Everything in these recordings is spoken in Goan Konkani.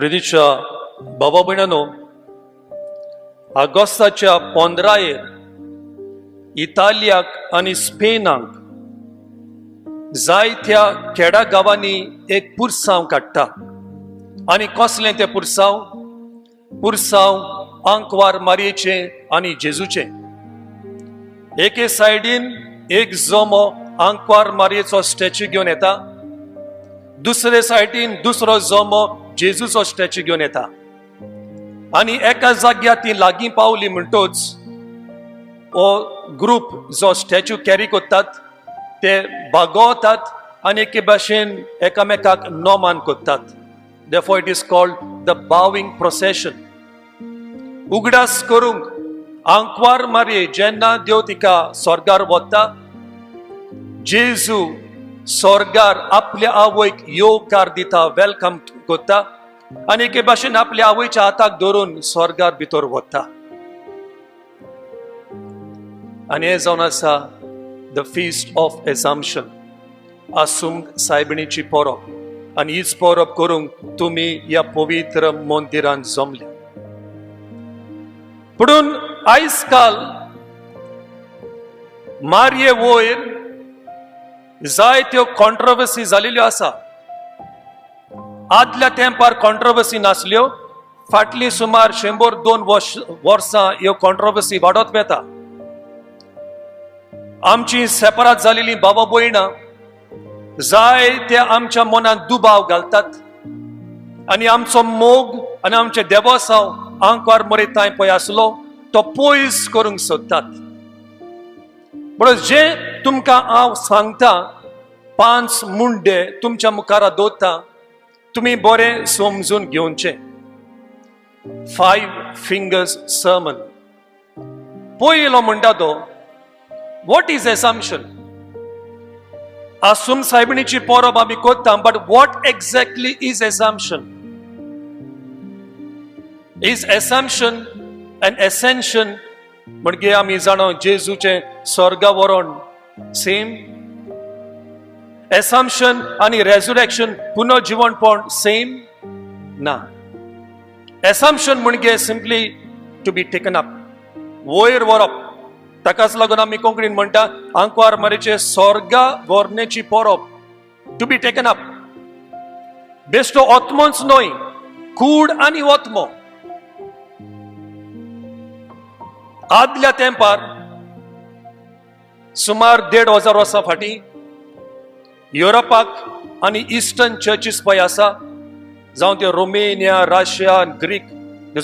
प्रितीच्या बाबा भयणानो, ऑगस्टाच्या 15येर इतालियाक आनी स्पेनाक जायत्या खेडा गांवांनी एक पुरसांव काडटा. आनी कसलें तें पुरसांव? पुरसांव आंकवार मारयेचें आनी जेजूचें. एके सायडीन एक जमो आंकवार मारयेचो स्टॅच्यू घेवन येता, दुसरे सायडीन दुसरो जमो जेजूचो स्टॅच्यू घेवन येता. आनी एका जाग्यार ती लागीं पावली म्हणटच हो ग्रूप जो स्टॅच्यू कॅरी करतात ते बागवतात आनी एके भाशेन एकामेकाक नोमान करतात. Therefore it is called the bowing procession. उगडास करूंक आंकवार मारये जेन्ना देव तिका स्वर्गार वता, जेजू स्वर्गार आपल्या आवयक येवकार दिता, welcome करता आनी एके भाशेन आपल्या आवयच्या हाताक धरून स्वर्गार भितर वता. आनी हें जावन आसा the feast of एजाम्शन, आसूंक सायबिणीची परब. आनी हीच परब करूंक तुमी ह्या पवित्र मंदिरांत जमले. पुणून आयज काल मारये वयर जायत्यो कॉन्ट्रोवर्सी जालेल्यो आसा. आदल्या तेंपार कॉन्ट्रोवर्सी नासल्यो. फाटलीं सुमार 102 वर्सां ह्यो कॉन्ट्रोवर्सी वाडत वता. आमची सेपरात जालेली बाबा भयणां जायते आमच्या मनांत दुबाव घालतात आनी आमचो मोग आनी आमचें देवोसांव आंकवार मरे तांय पळय आसलो तो पयस करूंक सोदतात. म्हणून जे तुमकां हांव सांगता, पांच मुंडे तुमच्या मुखार दवरता, तुमी बरें समजून घेवचें. Five fingers sermon. पयलो म्हणटा तो, what is एसाम्शन? आसूम सायबिणीची परब आमी करता, but what exactly is Assumption? Is Assumption and Ascension म्हणजे आमी जाणो जेजूचें स्वर्गा व्हरोन सेम? एसाम्शन आनी रेजुरेक्शन, पुनर्जिवणपण सेम ना. एसाम्शन म्हणजे simply to be taken up, वयर व्हरप. ताकाच लागून आमी कोंकणीन म्हणटा आंकवार मारीचे स्वर्गा व्हरण्याची परब, टू बी टेकन अप. बेश्टो आत्मोच न्हय, कूड आनी आत्मो. आदल्या तेंपार सुमार 1500 वर्सां फाटीं युरोपाक आनी इस्टर्न चर्चीस पळय आसा, जावं ते Romania, Russia, Greek,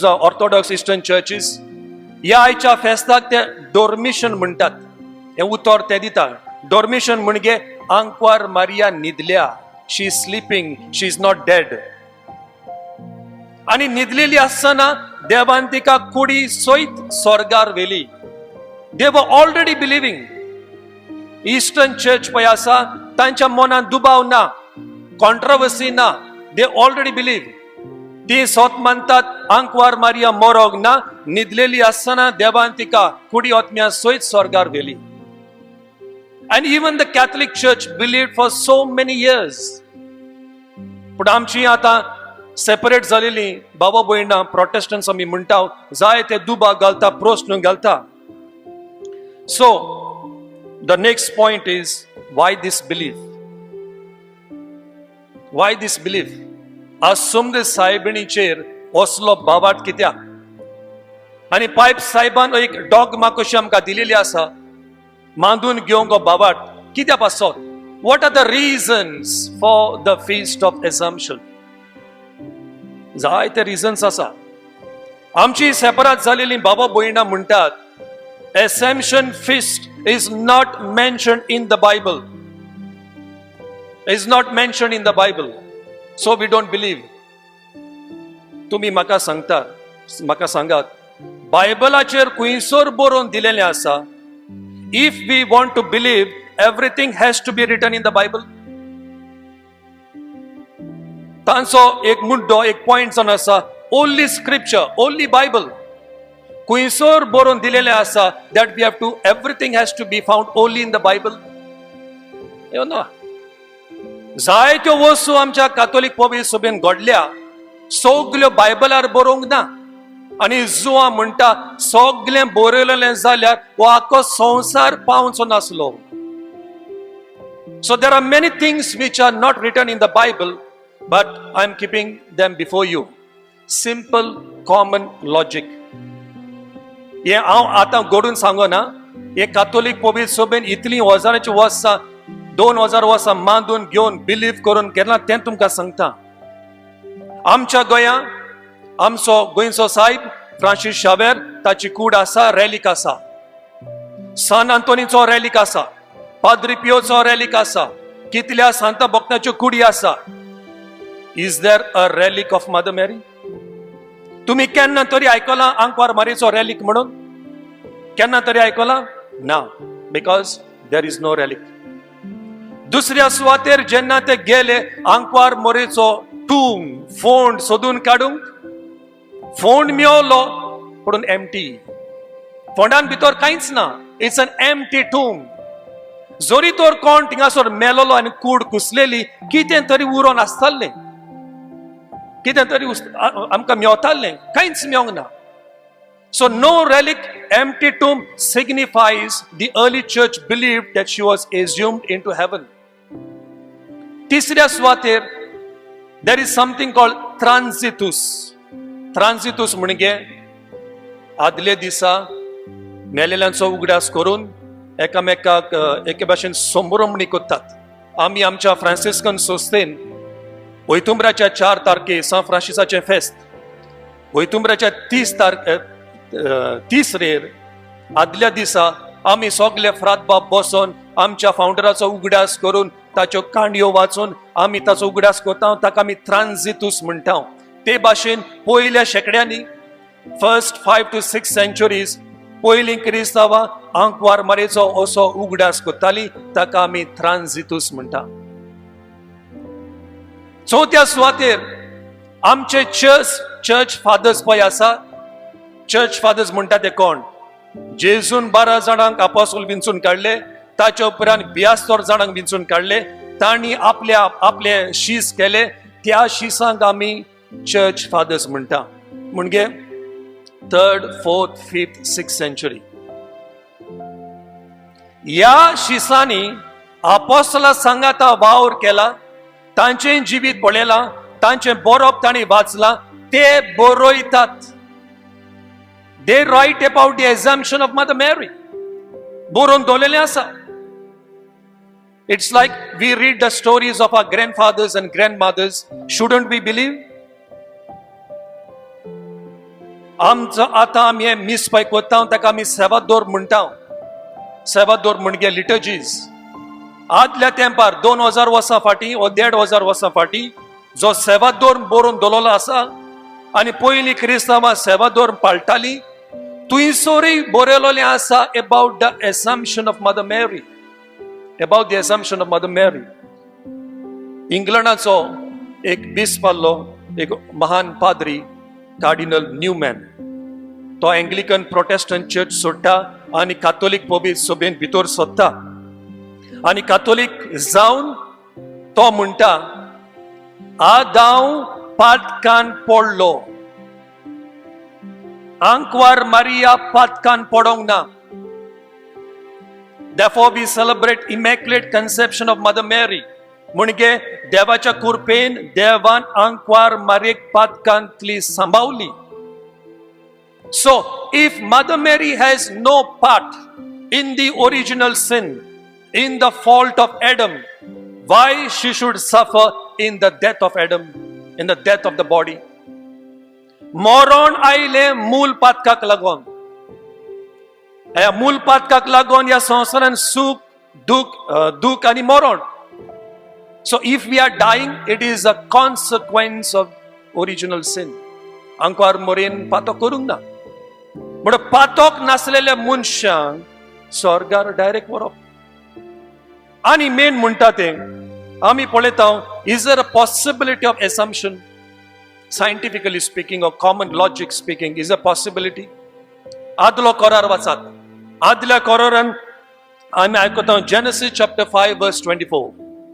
Orthodox Eastern churches, ह्या आयच्या फेस्ताक ते डोर्मिशन म्हणटात. हें उतर ते दिता. डोर्मिशन म्हणजे आंकवार Maria न्हिदल्या, she is sleeping, she is not dead. आनी न्हिदलेली आसतना देवान तिका कुडी सयत स्वर्गार व्हेली. They were already believing. Eastern church पळय आसा, तांच्या मनांत दुबाव ना, कॉन्ट्रोवर्सी ना, they already believe. ती सोत मानतात आंकवार मारिया मोरोग ना, न्हिदलेली आसतना देवान तिका कुडी आत्म्या सयत स्वर्गार व्हेली. And even the Catholic Church believe for so many years. पूण आमची आतां सेपरेट जालेली बाबा भयणां, प्रोटेस्टंट्स आमी म्हणटा, जाय ते दुबाव घालता, प्रस्न घालता. So the next point is, why this belief? Why this belief? आसुमद सायबिणीचेर असलो बाबाट कित्याक? आनी पायप साहेबान एक डॉगमा कशी आमकां दिलेली आसा, मांदून घेवंक हो बाबाट कित्या पासत? What are the reasons for the feast of Assumption? जायते रिजन्स आसा. आमची सेपरात जालेली बाबा भयणां म्हणटात, Assumption feast is not mention in the Bible, is not mention in the Bible, so we don't believe. तुमी म्हाका सांगता, म्हाका सांगात, बायबलाचेर खुंयसर बरोवन दिलेलें आसा? If we want to believe, everything has to be written in the Bible. तांचो एक मुद्दो, एक पॉयंट जावन आसा, ओनली स्क्रिप्चर, ओनली बायबल. खुंयसर बरोवन दिलेलें आसा that we have to everything has to be found only in the Bible? ना. जायत्यो वस्तू आमच्या कातोलीक पवित्र सभेन घडल्या. सगल्यो बायबलार बरोवंक ना. आनी जुआ म्हणटा, सगलें बरयलेलें जाल्यार हो आख्खो संवसार पावचो नासलो. So there are many things which are not written in the Bible, but I am keeping them before you. Simple common logic. हें हांव आतां घडून सांगना. हे कातोलीक पवित्र सभेन इतलीं हजारांची वर्सां, 2000 वर्सां मांदून घेवन, बिलीव करून केन्ना तें तुमकां सांगता. आमच्या गोंया आमचो गोंयचो साहेब फ्रांसीस शावेर, ताची कूड आसा, रॅलीक आसा. सान आंतोनीचो रॅलीक आसा, पाद्री पियोचो रॅलीक आसा, कितल्या सांता भक्ताच्यो कुडी आसा. Is there a relic of Mother Mary? तुम्ही केन्ना तरी आयकलां आंकवार मारीचो रॅलीक म्हणून? केन्ना तरी आयकलां ना, because there is no relic. दुसऱ्या सुवातेर जेन्ना ते गेले आंकवार मोरेचो टूम, फोंड सोदून काडूंक, फोंड मेवलो पूण एमटी. फोंडान भितर कांयच ना. It's an empty tomb. जरी तर कोण थिंगासर मेलोलो आनी कूड कुसलेली, कितें तरी उरोन आसतालें, कितें तरी आमकां मेवतालें, कांयच मेवंक ना. So no relic, empty tomb signifies the early church believed that she was assumed into heaven. तिसऱ्या सुवातेर there is something called transitus. Transitus म्हणजे आदले दिसा मेलेल्यांचो उगडास करून एकामेकाक एके भाशेन संभ्रमणी करतात. आमी आमच्या फ्रांसिस्कन संस्थेन वैतुंबराच्या 4 तारखे सांत फ्रांसिसाचें फेस्त, वैतुंबराच्या 30 तारखे, 30 रेर आदल्या दिसा आमी सगले फ्रातबाब बसोन आमच्या फावंडराचो उगडास करून, ताच्यो काणयो वाचून आमी ताचो उगडास करता. ताका आमी ट्रान्झितूस म्हणटा. ते भाशेन पयल्या शेंकड्यांनी, first 5 to 6 centuries, पयलीं क्रिस्तांवां आंकवार मारेचो असो उगडास करताली. ताका आमी ट्रान्झितूस म्हणटा. चवथ्या सुवातेर आमचे चर्च चर्च फादर्स पळय आसा. चर्च फादर्स म्हणटा ते कोण? जेजून 12 जाणांक आपोसोल विंचून काडले. ताच्या उपरांत 72 जाणांक विंचून काडले. तांणी आपल्या आपले शीस केले. त्या शिसांक आमी चर्च फादर्स म्हणटा. म्हणजे third, fourth, fifth, sixth century. ह्या शिसांनी आपोसला सांगाता वावर केला, तांचें जिवीत पळयलां, तांचें बरोवप तांणी वाचलां, ते बरयतात. They write about the assumption of Mother Mary. बरोवन दवरलेलें आसा. It's like we read the stories of our grandfathers and grandmothers. Shouldn't we believe? आमचो आतां आमी हें मीस पळय कोत्ता, ताका आमी सेवादोर म्हणटा. सेवादोर म्हणजे लिटर्जीज. आदल्या तेंपार, 2000 वर्सां फाटीं वो 1500 वर्सां फाटीं जो सेवादोर बरोवन दवरलो आसा आनी पयलीं क्रिस्तांवां सेवादोर पाळटाली, थंयसरूय बरयलेलें आसा about the assumption of Mother Mary, about the assumption of Mother Mary. इंग्लंडाचो एक बिस्प आहलो, एक महान पाद्री, कार्डिनल न्यूमॅन. तो एंग्लिकन प्रोटेस्टंट चर्च सोडटा आनी कातोलीक पवित्र सभेन भितर सोदता आनी कातोलीक जावन तो म्हणटा, आदांव पातकान पडलो, आंकवार मारिया पातकान पडोंक ना. Therefore, we celebrate Immaculate Conception of Mother Mary. म्हणजे देवाच्या कृपेन देवान आंकवार मारयेक पातकांतली सांबावली. So, if Mother Mary has no part in the original sin, in the fault of Adam, why she should suffer in the death of Adam, in the death of the body? मरण आयलें मूल पातकाक लागून. ह्या मूल पातकाक लागून ह्या संवसारान सुख दुख, दुख आनी मरण. So if we are dying, it is a consequence of original sin. आंकवार मोरेन पातक करूंक ना. म्हणून पातक नासलेल्या मनशांक स्वर्गार डायरेक्ट व्हरप. आनी मेन म्हणटा तें आमी पळयता, is there a possibility of assumption? Scientifically speaking or common logic speaking, is a possibility? आदलो करार वाचात. आदल्या करारान आमी आयकता, Genesis chapter 5 verse 24.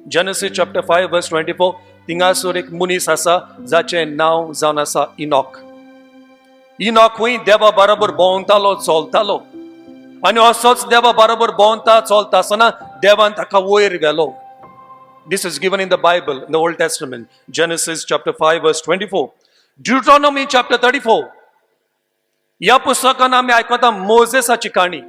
Genesis chapter 5 verse 24. थिंगासर एक मनीस आसा जाचें नांव जावन आसा इनॉक. इनॉक खंय देवा बरोबर भोंवतालो, चलतालो आनी असोच देवा बरोबर भोंवता चलता आसतना देवान ताका वयर व्हेलो. This is given in the Bible, in the Old Testament, Genesis chapter 5, verse 24, Deuteronomy chapter 34. ह्या पुस्तकान आमी आयकता मोजेसाची काणी.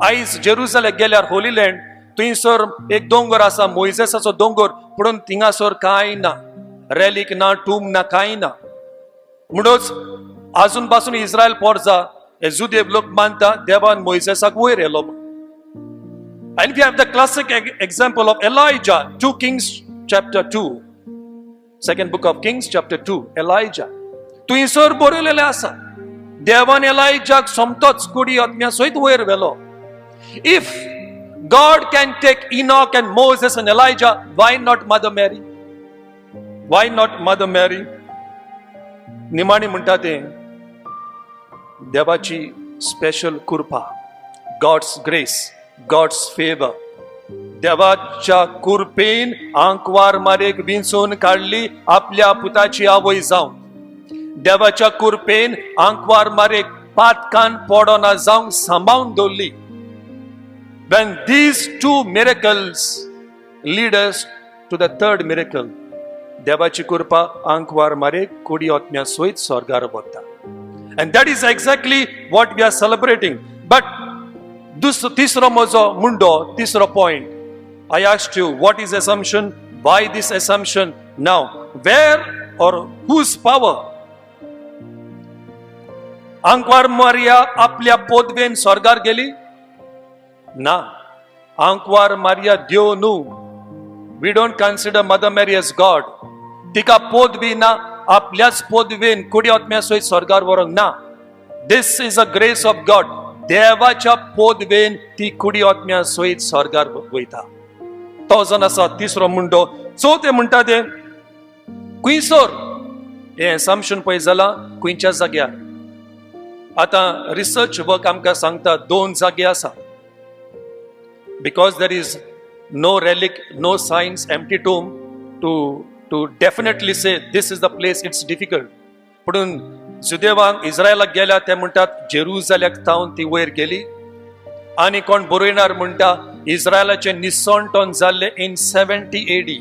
आयज जेरुजलेम गेल्यार, होली लँड, थंयसर एक दोंगर आसा, मोयजेसाचो दोंगर. पूण थिंगासर कांय ना, रेलीक ना, टूम ना, कांय ना. म्हणूच आजून पासून इस्रायल पोरजा हे जुदेव लोक मानता देवान मोयजेसाक वयर येलो. And we have the classic example of Elijah, 2 Kings chapter 2. Second book of Kings chapter 2, Elijah. थंयसर बरयलेलें आसा, देवान एलायजाक सोमतोच कुडी आत्म्या सयत वयर व्हेलो. If God can take Enoch and Moses and Elijah, why not Mother Mary? Why not Mother Mary? निमाणी म्हणटा ते देवाची स्पेशल कृपा, गॉड्स ग्रेस, गॉड्स फेवर. देवाच्या कृपेन आंकवार मारेक विंचून काडली आपल्या पुताची आवय जावन. देवाच्या कृपेन आंकवार मारेक पातकान पडना जावंक सांबाळून दवरली. When these two miracles lead us to the third miracle, देवाची कृपा, आंकवार मारेक कुडी आत्म्या सयत स्वर्गार वता. And that is exactly what we are celebrating. But दुसरो, तिसरो म्हजो मुंडो, तिसरो point, I asked you, what is assumption? Why this assumption? Now, where or whose power? आंकवार मारिया आपल्या पोदवेन स्वर्गार गेली ना. आंकवार मारिया देव न्हू. We don't consider Mother Mary as God. तिका पदवी ना, आपल्याच पदवेन कुडी आत्म्या सयत स्वर्गार व्हरूंक ना. This is a grace of God. देवाच्या पदवेन ती कुडी आत्म्या सयत स्वर्गार वयता. तो जावन आसा तिसरो मुंडो. चवथे म्हणटा ते, खुंयसर हें एसम्पशन पळय जालां, खंयच्या जाग्यार? आतां रिसर्च वर्क आमकां सांगता दोन जागे आसा, because there is no relic, no signs, empty tomb to definitely say this is the place, it's difficult. पूण जुदेवांक इस्रायलाक गेल्या ते म्हणटात जेरुजाल्याक थावन ती वयर गेली आनी कोण बरयणार म्हणटा इस्रायलाचें निसणटोन जाल्लें इन 70 एडी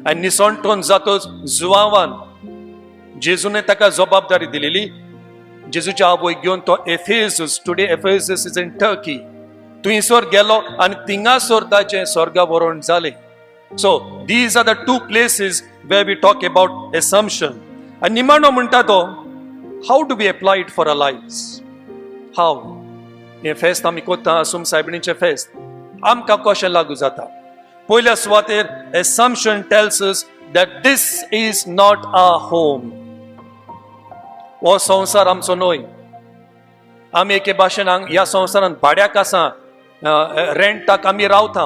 आनी निसणटोन जातच जुवावान जेजूने ताका जबाबदारी दिलेली. जेजूच्या आवयक घेवन तो एफेजस, today Ephesus is in Turkey, थंयसर गेलो आनी थिंगासर ताचें स्वर्गा वरण जालें. So these are the two places where we talk about assumption. आनी निमाणो म्हणटा तो, how do we apply it for our life? How हें फेस्त आमी कोत्ता, आसूम सायबिणीचें फेस्त, आमकां कशें लागू जाता? पयल्या सुवातेर, assumption tells us that this is not our home. हो संवसार आमचो न्हय. आमी एके भाशेन ह्या संवसारांत भाड्याक आसा, रेंटाक आमी रावता.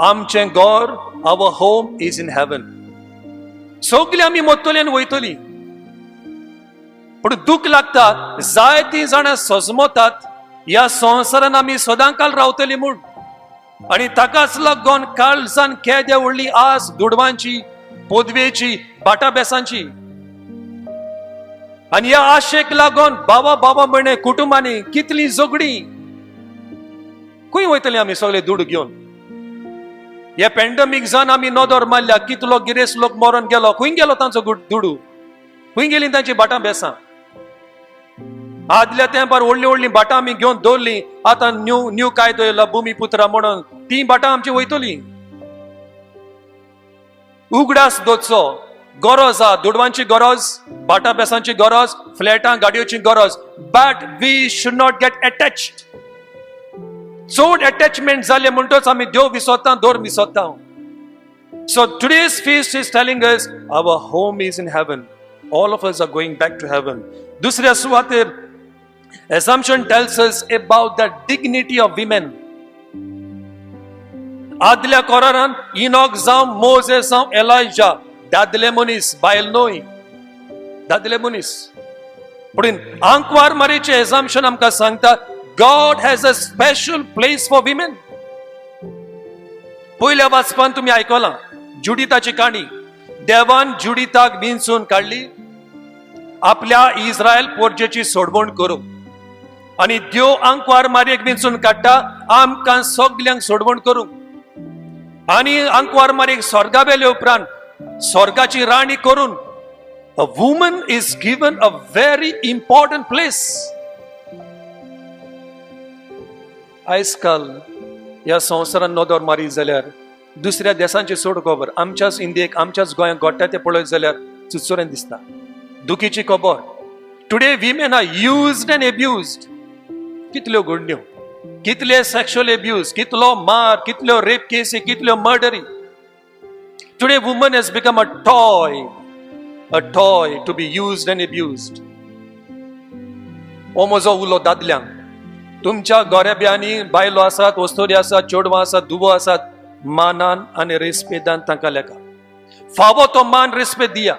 आमचें घर, our home is in heaven. सगळीं आमी मरतली आनी वयतली. पूण दूख लागता, जायतीं जाणां सजमतात ह्या संवसारान आमी सदांकाल रावतली म्हूण आनी ताकाच लागून काळजान केद्या व्हडली आस दुडवांची, पदवेची, बाटा बेसांची. आनी ह्या आशेक लागून बाबा बाबा म्हणे कुटुंबांनी कितली झगडीं. खंय वयतली आमी सगळे दुडू घेवन? हे पेंडमीक जावन आमी नदर मारल्या, कितलो गिरेस्त लोक मरोन गेलो. खंय गेलो तांचो दुडू? खंय गेली तांची भाटां बेसां? आदल्या तेंपार व्हडलीं व्हडलीं भाटां आमी घेवन दवरली. आतां न्यू न्यू कायदो येयला, भुमीपुत्रा म्हणून, ती भाटां आमची वयतली. उगडास दवरचो, गरज आहा, दुडवांची गरज, भाटां बेसांची गरज, फ्लॅटां गाडयोची गरज, but we should not get attached. चड अटॅचमेंट जाले म्हणटच आमी देव विसरता, धर्म विसरता. So today's feast is telling us our home is in heaven. All of us are going back to heaven. दुसऱ्या सुवातेर, assumption tells us about the dignity of women. आदल्या कोरारान इनॉक जावं, मोजेस जावं, एलायजा, दादले मनीस, बायल न्हय, दादले मनीस. पूण आंकवार मारीचे एजम्पशन आमकां सांगता, God has a special place for women. पयल्या वाचपान तुमी आयकलां जुडिताची काणी. देवान जुडिताक विंचून काडली आपल्या इस्रायल पोरजेची सोडवण करूंक आनी देव आंकवार मारयेक विंचून काडटा आमकां सगल्यांक सोडवण करूंक. आनी आंकवार मारयेक स्वर्गा वेले उपरांत स्वर्गाची राणी करून a woman is given a very important place. आयज काल ह्या संवसारान नदर मारीत जाल्यार, दुसऱ्या देशांची सोड खबर, आमच्याच इंडियेक, आमच्याच गोंयांत घडटा तें पळयत जाल्यार चुचुरें दिसता. दुखीची खबर. Today women are used and abused. कितल्यो घडण्यो, कितले सेक्शुअल एब्यूज, कितलो मार, कितल्यो रेप केसी, कितल्यो मर्डरी. Today woman has become a toy, a toy to be used and abused. हो म्हजो उलो दादल्यांक. तुमच्या गोरेब्यांनी बायलो आसात, वस्तोरी आसात, चेडवां आसात, दुबो आसात, मानान आनी रेस्पेदान तांकां लेखा. फावो तो मान रेस्पेद दिया.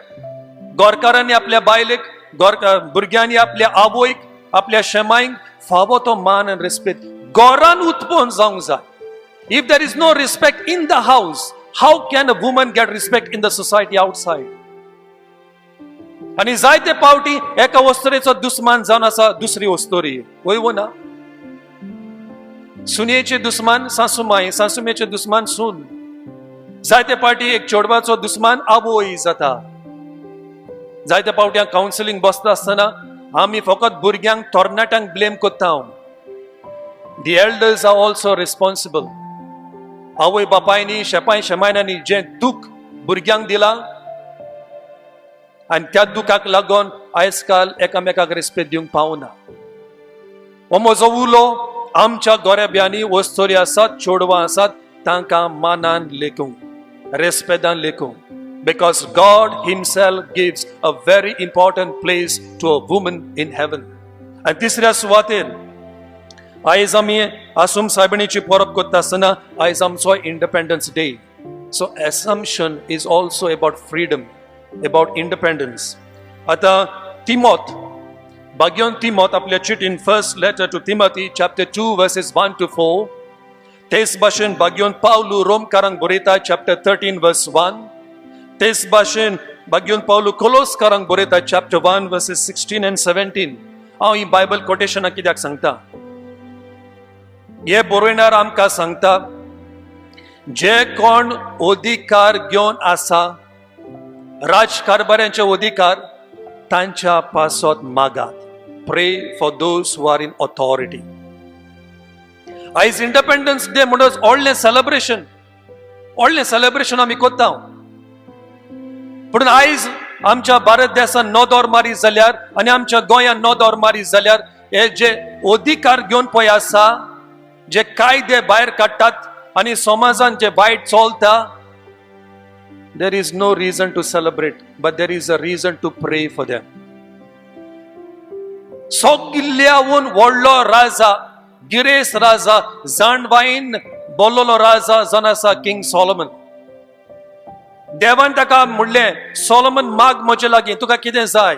गोरकारांनी आपल्या बायलेक, गोरकार भुरग्यांनी आपल्या आवयक, आपल्या शेमायक फावो तो मान आनी रेस्पेद गोरान उत्पन्न जावंक जाय. If there is no respect in the house, how can a woman get respect in the society outside? आनी जायते पावटी एका वस्तुरेचो दुस्मान जावन आसा दुसरी वस्तुरी. वय वो ना? सुनेचे दुस्मान सासुमाय, सासुमेचे दुस्मान सून. जायते पावटी एक चेडवाचो दुस्मान आवय जाता. जायते पावटी कावन्सिलींग बसता आसतना आमी फकत भुरग्यांक, तरणाट्यांक ब्लेम करता. The elders are also responsible. आवय बापायनी, शेपाय शेमायनांनी जें दुःख भुरग्यांक दिलां आनी त्या दुखाक लागून आयज काल एकामेकाक रेस्पेद दिवंक पावना. हो म्हजो उलो आमच्या गोरेब्यांनी वस्तोरी आसात, चेडवां आसात, तांकां मानान लेखूंक, रेस्पेदान लेखूंक, because God himself gives a very important place to a woman in heaven. आनी तिसऱ्या सुवातेर, आयज आमी आसुम सायबिणीची परब करता आसतना आयज आमचो Independence Day. So Assumption is also about freedom, about independence. आतां तिमोत, भाग्योन तिमोत आपल्या चिटीन, First Letter to Timothy, chapter 2, verses 1 to 4. तेच भाशेन भाग्योन पावलू रोमकारांक बरयता, चॅप्टर 13 वर्स 1. तेच भाशेन भाग्योन पावलू कोलोसकारांक बरयता, chapter 1, verses 16 and 17. हांव ही बायबल कोटेशनां कित्याक सांगता? हे बरोयणार आमकां सांगता, जे कोण अधिकार घेवन आसा, राजकारभाऱ्यांचे अधिकार, तांच्या पासत मागात. Pray for those who are in authority. आयज इंडिपेंडन्स डे म्हणून व्हडलें सेलिब्रेशन, व्हडलें सेलिब्रेशन आमी करता. पूण आयज आमच्या भारत देशान नदर मारी जाल्यार आनी आमच्या गोंयांत नदर मारी जाल्यार, हे जे अधिकार घेवन पळय आसा, जे कायदे भायर काडटात आनी समाजान जे वायट चलता, there is no reason to celebrate, but there is a reason to pray for them. सगल्याहून व्हडलो राजा, गिरेस राजा, जाणवायन बोल्लोलो राजा जावन आसा किंग सॉलोमन. देवान ताका म्हणलें, सॉलोमन, माग म्हजे लागीं, तुका कितें जाय?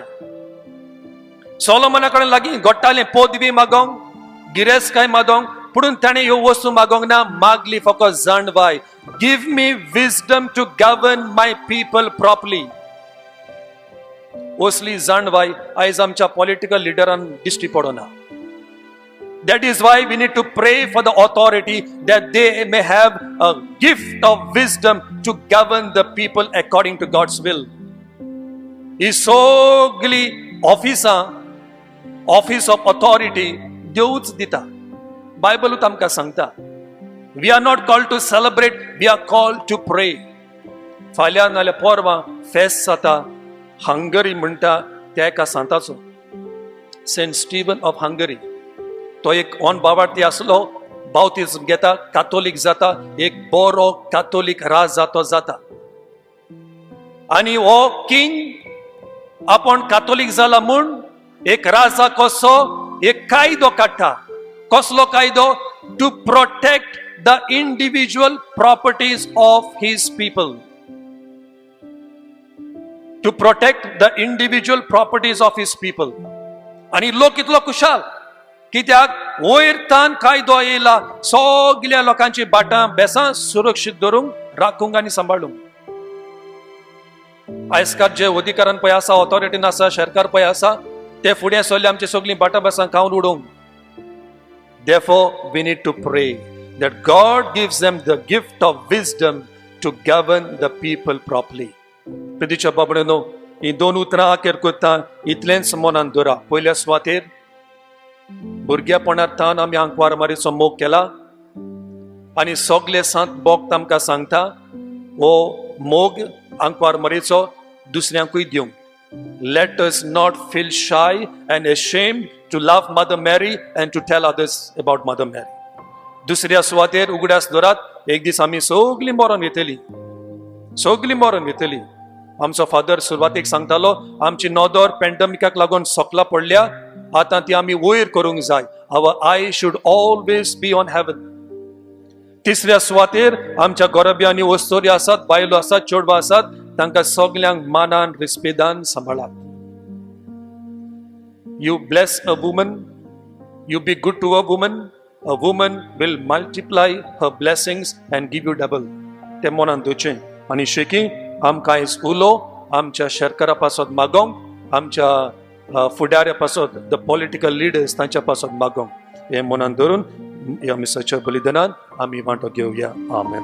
सॉलोमना कडेन लागीं घडटालें पदवी मागोंक, गिरेस्तकाय मागोंक, पूण ताणें ह्यो वस्तू मागोंक ना. मागली फकत जाणवाय. Give me wisdom to govern my people properly. असली जाणवाय आयज आमच्या पॉलिटिकल लिडरान दिश्टी पडना. That is why we need to pray for the authority, that they may have a gift of wisdom to govern the people according to God's will. ही सगळी ऑफिसां, ऑफिस ऑफ ऑथॉरिटी देवूच दिता. बायबलूच आमकां सांगता. We are not called to celebrate, we are called to pray. फाल्यां नाल्यार परवां फेस्त जाता हंगरी म्हणटा त्या एका सांताचो, सेंट स्टीवन ऑफ हंगरी. तो एक ऑन बाबार्थी आसलो. बावतीज घेता, कातोलीक जाता, एक बरो कातोलीक राजा तो जाता. आनी हो किंग आपण कातोलीक जाला म्हूण एक राजा कसो एक कायदो काडटा. कसलो कायदो? To protect the individual properties of his people. To protect the individual properties of his people. आनी लोक इतलो खुशाल कित्याक वयर तान कायदो येयला सगल्या लोकांची बाटां बेसां सुरक्षीत दवरूंक, राखूंक आनी सांबाळूंक. आयजकाल जे अधिकारान पळय आसा, ऑथॉरिटीन आसा, सरकार पळय आसा, ते फुडें सरले आमची सगळीं भाटां खावन उडोवंक. Therefore, we need to pray that God gives them the gift of wisdom to govern the people properly. प्रितीच्या बाबड्यानो, ही दोन उतरां अखेर करता. इतलेंच मनान दवरा. पयल्या सुवातेर भुरग्यापणार थावन आमी आंकवार मारीचो मोग केला आनी सगले सांत भक्त आमकां सांगता, हो मोग आंकवार मारीचो दुसऱ्यांकूय दिवंक. Let us not feel shy and ashamed to love Mother Mary and to tell others about Mother Mary. दुसऱ्या सुवातेर उगडास दवरात, एक दीस आमी सगलीं मरोन वयतली, सगलीं मरोन वयतली. आमचो फादर सुरवातीक सांगतालो, आमची नदर पेंडमिकाक लागून सकला पडल्या, आतां ती आमी वयर करूंक जाय. Our eye should always be on heaven. तिसऱ्या सुवातेर आमच्या गोरब्यांनी वस्तोरी आसात, बायलो आसात, चेडवां आसात, तांकां सगल्यांक मानान रिस्पेदान सांबाळात. You bless a woman, you be good to a woman, a woman will multiply her blessings and give you double. ते मनान दवरचें आनी शेकी आमकां आयज उलो आमच्या शेरकारा पासत मागोवंक, आमच्या फुडाऱ्या पासत, the political leaders, तांच्या पासत मागोवंक. हें मनान धरून ह्या मिसाच्या बलिदानान आमी वांटो घेवया. आमेन.